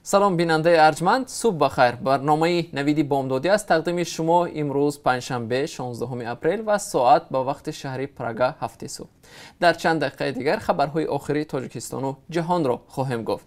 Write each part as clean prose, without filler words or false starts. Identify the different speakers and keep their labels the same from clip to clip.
Speaker 1: Салом, бинандаи арҷманд, субҳ бахайр. Барномаи «Навиди бомдодӣ» аст тақдими шумо. Имрӯз панҷшанбе, 16 апрел ва соат ба вақти шаҳри Прага 7 субҳ. Дар чанд дақиқаи дигар хабарҳои охири Тоҷикистону ҷаҳонро хоҳем гуфт.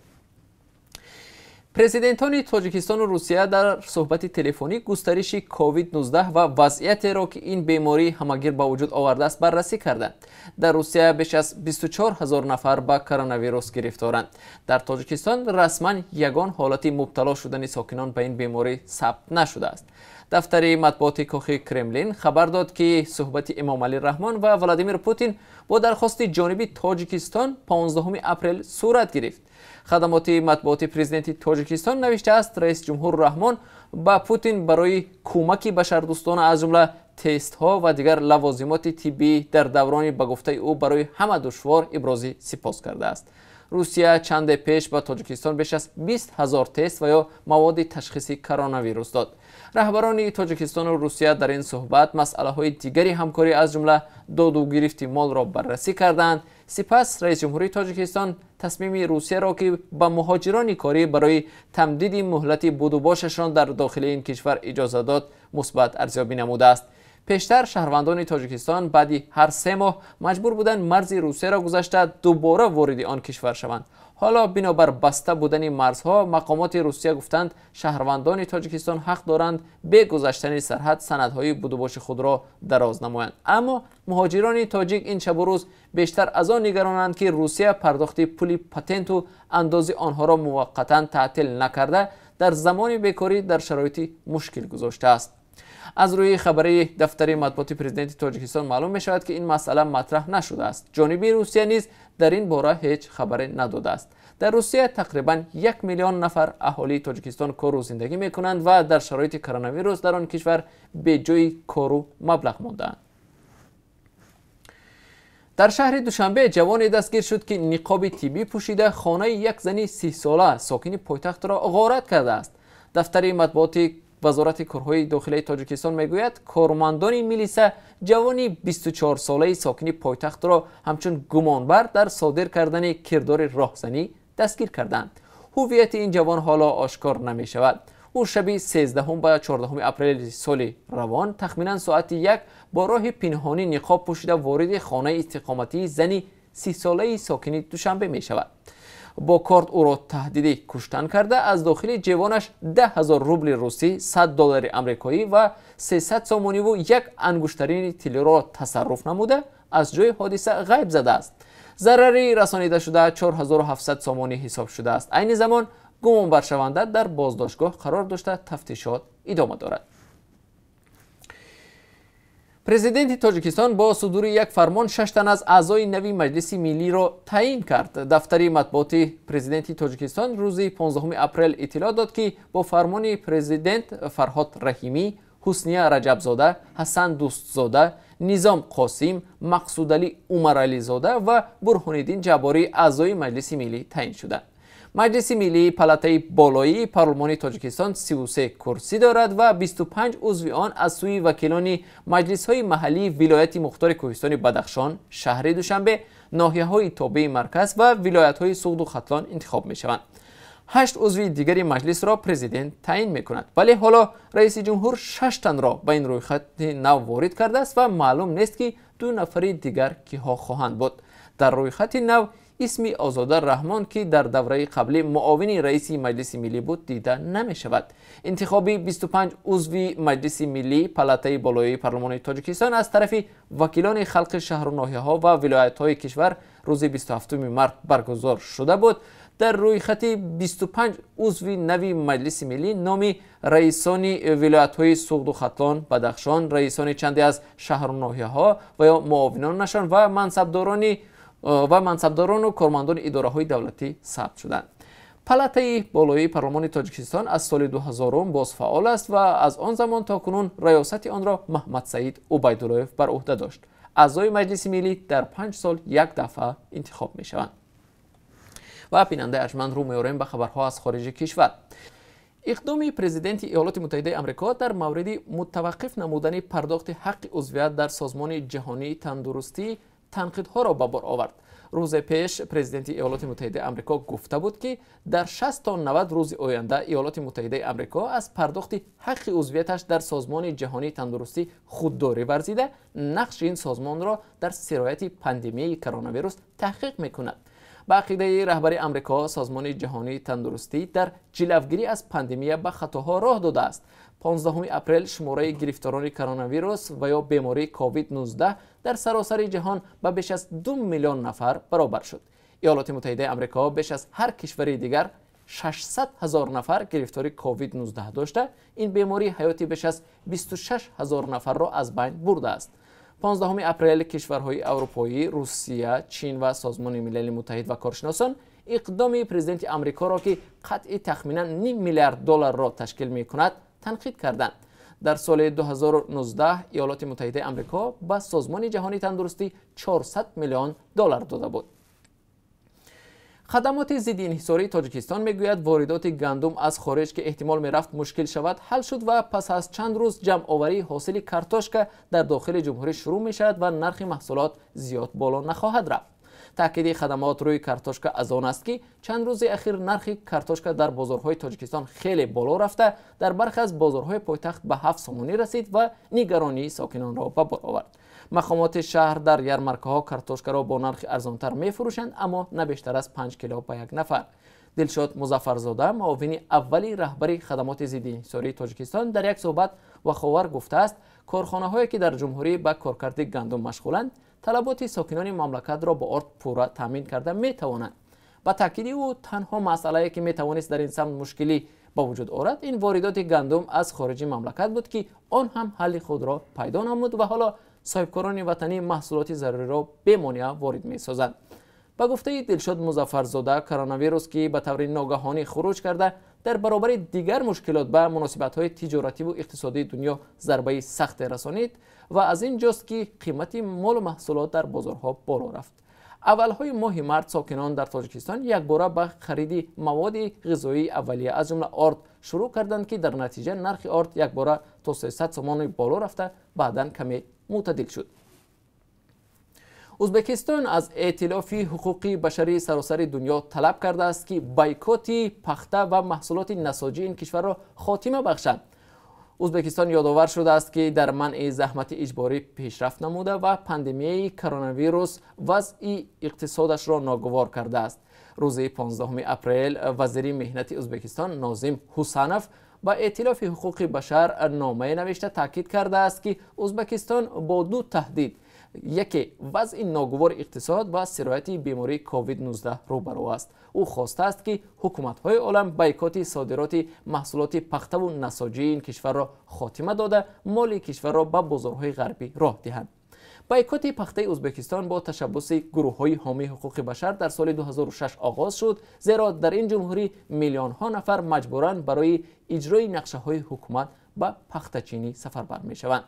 Speaker 1: Президентони Тоҷикистону Русия дар суҳбати телефонӣ густариши COVID-19 ва вазъиятеро, ки ин беморӣ ҳамагир ба вуҷуд овардааст, баррасӣ карданд. Дар Русия беш аз 24 ҳазор нафар ба коронавирус гирифторанд. Дар Тоҷикистон расман ягон ҳолати мубтало шудани сокинон ба ин беморӣ сабт нашудааст. Дафтари матбуоти Кохи Кремлин хабар дод, ки суҳбати Эмомалӣ Раҳмон ва Владимир Путин бо дархости ҷониби Тоҷикистон 15 апрел сурат гирифт. Хадамоти матбуоти президенти Тоҷикистон навиштааст, раис ҷумҳур Раҳмон ба Путин барои кӯмаки башардӯстона, аз ҷумла тестҳо ва дигар лавозимоти тиббӣ дар даврони, ба гуфтаи ӯ, барои ҳама душвор ибрози сипос кардааст. Русия чанде пеш ба Тоҷикистон беш аз 20 ҳазор тест ва ё маводи ташхиси коронавирус дод. Раҳбарони Тоҷикистону Русия дар ин суҳбат масъалаҳои дигари ҳамкорӣ, аз ҷумла доду гирифти молро баррасӣ карданд. Сипас раис ҷумҳурии Тоҷикистон тасмими Русияро, ки ба муҳоҷирони корӣ барои тамдиди муҳлати будубошашон дар дохили ин кишвар иҷоза дод, мусбат арзёбӣ намудааст. Пештар шаҳрвандони Тоҷикистон баъди ҳар 3 моҳ маҷбур буданд марзи Русияро гузашта, дубора вориди он кишвар шаванд. Ҳоло бинобар баста будани марзҳо, мақомоти Русия гуфтанд, шаҳрвандони Тоҷикистон ҳақ доранд бе гузаштани сарҳад санадҳои будубоши худро дароз намоянд. Аммо муҳоҷирони тоҷик ин шабу рӯз бештар аз он нигаронанд, ки Русия пардохти пули патенту андози онҳоро муваққатан таътил накарда, дар замони бекорӣ дар шароити мушкил гузоштааст. Аз рӯи хабари дафтари матбуоти президенти Тоҷикистон маълум мешавад, ки ин масъала матраҳ нашудааст. Ҷониби Русия низ дар ин бора ҳеҷ хабаре надодааст. Дар Русия тақрибан 1 миллион нафар аҳолии Тоҷикистон кору зиндагӣ мекунанд ва дар шароити коронавирус дар он кишвар беҷои кору маблағ мондаанд. Дар шаҳри Душанбе ҷавоне дастгир шуд, ки ниқоби тиббӣ пӯшида, хонаи як зани 30-сола сокини пойтахтро ғорат кардааст. Дафтари матбуоти Вазорати корҳои дохилаи Тоҷикистон мегӯяд, кормандони милиса ҷавони 24-солаи сокини пойтахтро ҳамчун гумонбар дар содир кардани кирдори роҳзанӣ дастгир карданд. Ҳуввияти ин ҷавон ҳоло ошкор намешавад. Ӯ шаби 13 ба 14 апрели соли равон тахминан соати 1 бо роҳи пинҳонӣ ниқоб пӯшида вориди хонаи истиқоматии зани 30-солаи сокини Душанбе мешавад. Бо корд ӯро таҳдиди куштан карда, аз дохили ҷевонаш 10 000 рубли русӣ, 100 доллари амрикоӣ ва 300 сомониву як ангуштарини тиллоро тасарруф намуда, аз ҷои ҳодиса ғайб задааст. Зарари расонидашуда 4700 сомонӣ ҳисоб шудааст. Айни замон гумонбаршаванда дар боздоштгоҳ қарор дошта, тафтишот идома дорад. Президенти Тоҷикистон бо судури як фармон шаш тан аз аъзои нави Маҷлиси миллиро таъин кард. Дафтари матбуоти президенти Тоҷикистон рӯзи 15 апрел иттилоъ дод, ки бо фармони президент Фарҳод Раҳимӣ, Ҳусния Раҷабзода, Ҳасан Дӯстзода, Низом Қосим, Мақсудалӣ Умарализода ва Бурҳониддин Ҷабборӣ аъзои Маҷлиси миллӣ таъин шуданд. Маҷлиси миллии палатаи болоии парлумони Тоҷикистон 33 курсӣ дорад ва 25 узви он аз сӯи вакилони маҷлисҳои маҳаллии вилояти мухтори Кӯҳистони Бадахшон, шаҳри Душанбе, ноҳияҳои тобеи марказ ва вилоятҳои Суғду Хатлон интихоб мешаванд. Ҳашт узви дигари маҷлисро президент таъин мекунад, вале ҳоло раиси ҷумҳур шаш танро ба ин рӯйхати нав ворид кардааст ва маълум нест, ки ду нафари дигар киҳо хоҳанд буд. Дар рӯйхати нав исми Озода Раҳмон, ки дар давраи қаблӣ муовини раиси Маҷлиси миллӣ буд, дида намешавад. Интихоби 25 узви Маҷлиси миллӣ, палатаи болоии парлумони Тоҷикистон, аз тарафи вакилони халқи шаҳру ноҳияҳо ва вилоятҳои кишвар рӯзи 27 март баргузор шуда буд. Дар рӯйхати 25 узви нави Маҷлиси миллӣ номи раисони вилоятҳои Суғду Хатлон, Бадахшон, раисони чанде аз шаҳру ноҳияҳо ва ё муовинонашон ва мансабдорону кормандони идораҳои давлатӣ сабт шуданд. Палатаи болоии парлумони Тоҷикистон аз соли 2000 боз фаъол аст ва аз он замон то кунун раёсати онро Маҳмадсаид Убайдуллоев бар ӯҳда дошт. Аъзои Маҷлиси миллӣ дар 5 сол як дафъа интихоб мешаванд. Ва, бинандаи арҷманд, рӯ меорем ба хабарҳо аз хориҷи кишвар. Иқдоми президенти Иёлоти Муттаҳидаи Амрико дар мавриди мутаваққиф намудани пардохти ҳаққи узвият дар Созмони ҷаҳонии тандурустӣ танқидҳоро ба бор овард. Рӯзе пеш президенти Иёлоти Муттаҳидаи Амрико гуфта буд, ки дар 60 то 90 рӯзи оянда Иёлоти Муттаҳидаи Амрико аз пардохти ҳаққи узвияташ дар Созмони Ҷаҳонии Тандурустӣ худдорӣ варзида, нақши ин созмонро дар сирояти пандемияи коронавирус таҳқиқ мекунад. Ба ақидаи раҳбари Амрико, Созмони Ҷаҳонии Тандурустӣ дар ҷилавгирӣ аз пандемия ба хатоҳо роҳ додааст. 15 апрел шумораи гирифторони коронавирус ва ё бемории COVID-19 дар саросари ҷаҳон ба беш аз 2 миллион нафар баробар шуд. Иёлоти Муттаҳидаи Амрико беш аз ҳар кишвари дигар 600 ҳазор нафар гирифтори COVID-19 дошта, ин беморӣ ҳаёти беш аз 26 ҳазор нафарро аз байн бурдааст. 15 апрел кишварҳои аврупоӣ, Русия, Чин ва Созмони Милали Муттаҳид ва коршиносон иқдоми президенти Амрикоро, ки қатъи тахминан ним миллиард долларро ташкил мекунад, танқид карданд. Дар соли 2019 Иёлоти Муттаҳидаи Амрико ба Созмони Ҷаҳонии Тандурустӣ 400 миллион доллар дода буд. Хадамоти зидди инҳисории Тоҷикистон мегӯяд, воридоти гандум аз хориҷ, ки эҳтимол мерафт мушкил шавад, ҳал шуд ва пас аз чанд рӯз ҷамъоварии ҳосили картошка дар дохили ҷумҳурӣ шурӯъ мешавад ва нархи маҳсулот зиёд боло нахоҳад рафт. Таъкиди хадамот рӯи картошка аз он аст, ки чанд рӯзи ахир нархи картошка дар бозорҳои Тоҷикистон хеле боло рафта, дар бархе аз бозорҳои пойтахт ба 7 сомонӣ расид ва нигаронии сокинонро ба бор овард. Мақомоти шаҳр дар ярмаркаҳо картошкаро бо нархи арзонтар мефурӯшанд, аммо на бештар аз 5 кило ба як нафар. Дилшод Музаффарзода, муовини аввали раҳбари хадамоти зидди инҳисории Тоҷикистон, дар як суҳбат ва ховар гуфтааст, корхонаҳое ки дар ҷумҳурӣ ба коркарди гандум машғуланд, талаботи сокинони мамлакатро бо орд пурра таъмин карда метавонанд. Ба таъкиди ӯ, танҳо масъалае ки метавонист дар ин самт мушкилӣ ба вуҷуд орад, ин воридоти гандум аз хориҷи мамлакат буд, ки он ҳам ҳалли худро пайдо намуд ва ҳоло соҳибкорони ватанӣ маҳсулоти заруриро бемонеа ворид месозанд. Ба гуфтаи Дилшод Музаффарзода, коронавирус, ки ба таври ногаҳонӣ хуруҷ карда, дар баробари дигар мушкилот ба муносибатҳои тиҷоративу иқтисодии дунё зарбаи сахте расонид ва аз ин ҷост, ки қимати молу маҳсулот дар бозорҳо боло рафт. Аввалҳои моҳи март сокинон дар Тоҷикистон якбора ба хариди маводи ғизоии аввалия, аз ҷумла орд, шурӯъ карданд, ки дар натиҷа нархи орд якбора то 300 сомони боло рафта, баъдан каме мӯътадил шуд. Узбекистон аз Эътилофи ҳуқуқи башарии саросари дунё талаб кардааст, ки бойкоти пахта ва маҳсулоти насоҷии ин кишварро хотима бахшанд. Узбекистон ёдовар шудааст, ки дар манъи заҳмати иҷборӣ пешрафт намуда ва пандемияи коронавирус вазъи иқтисодашро ногувор кардааст. Рӯзи 15 апрел вазири меҳнати Узбекистон Нозим Ҳусанов ба Эътилофи ҳуқуқи башар номае навишта таъкид кардааст, ки Узбекистон бо ду таҳдид, яке вазъи ногувори иқтисод ва сирояти бемории COVID-19 рӯбарӯ аст. Ӯ хостааст, ки ҳукуматҳои олам бойкоти содироти маҳсулоти пахтаву насоҷии ин кишварро хотима дода, моли кишварро ба бозорҳои ғарбӣ роҳ диҳанд. Бойкоти пахтаи Узбекистон бо ташаббуси гурӯҳҳои ҳомии ҳуқуқи башар дар соли 2006 оғоз шуд, зеро дар ин ҷумҳурӣ миллионҳо нафар маҷбуран барои иҷрои нақшаҳои ҳукумат ба пахтачинӣ сафарбар мешаванд.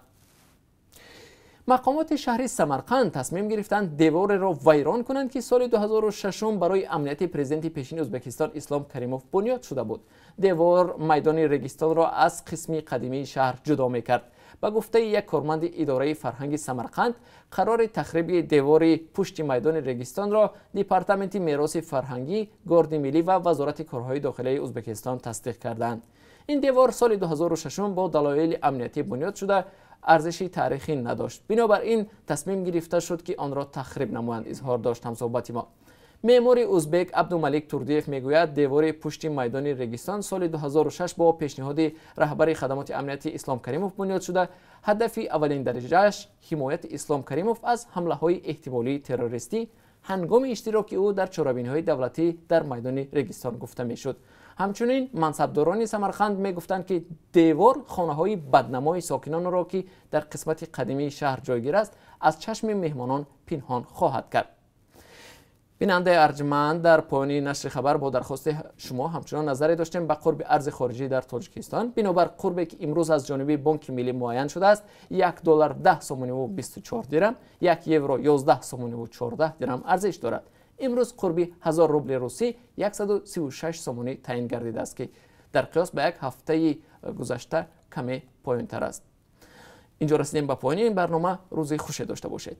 Speaker 1: Мақомоти шаҳри Самарқанд тасмим гирифтанд девореро вайрон кунанд, ки соли 2006 барои амнияти президенти пешини Узбекистон Ислом Каримов бунёд шуда буд. Девор майдони Регистонро аз қисми қадимии шаҳр ҷудо мекард. Ба гуфтаи як корманди идораи фарҳанги Самарқанд, қарори тахриби девори пушти майдони Регистонро Департаменти мероси фарҳангӣ, Горди миллӣ ва Вазорати корҳои дохилаи Узбекистон тасдиқ карданд. Ин девор соли 2006 бо далоили амниятӣ бунёд шуда, арзиши таърихӣ надошт. Бинобар ин тасмим гирифта шуд, ки онро тахриб намоянд, изҳор дошт ҳамсӯҳбати мо. Меъмори узбек Абдумалик Турдиев мегӯяд, девори пушти майдони Регистон соли 2006 бо пешниҳоди раҳбари хадамоти амнияти Ислом Каримов бунёд шуда, ҳадафи аввалин дараҷааш ҳимояти Ислом Каримов аз ҳамлаҳои эҳтимолии террористӣ ҳангоми иштироки ӯ дар чорабиниҳои давлатӣ дар майдони Регистон гуфта мешуд. Ҳамчунин мансабдорони Самарқанд мегуфтанд, ки девор хонаҳои баднамои сокинонро, ки дар қисмати қадимии шаҳр ҷойгир аст, аз чашми меҳмонон пинҳон хоҳад кард. Бинандаи арҷманд, дар поёни нашри хабар бо дархости шумо ҳамчунон назаре доштем ба қурби арзи хориҷӣ дар Тоҷикистон. Бинобар қурбе ки имрӯз аз ҷониби Бонки Миллӣ муайян шудааст, 1 доллар 10 сомониву 24 дирам, 1 евро 11 сомониву 14 дирам арзиш дорад. Имрӯз қурби 1000 рубли русӣ 136 сомонӣ таъин гардидааст, ки дар қиёс ба як ҳафтаи гузашта каме поёнтар аст. Инҷо расидем ба поёни ин барнома. Рӯзи хуше дошта бошед.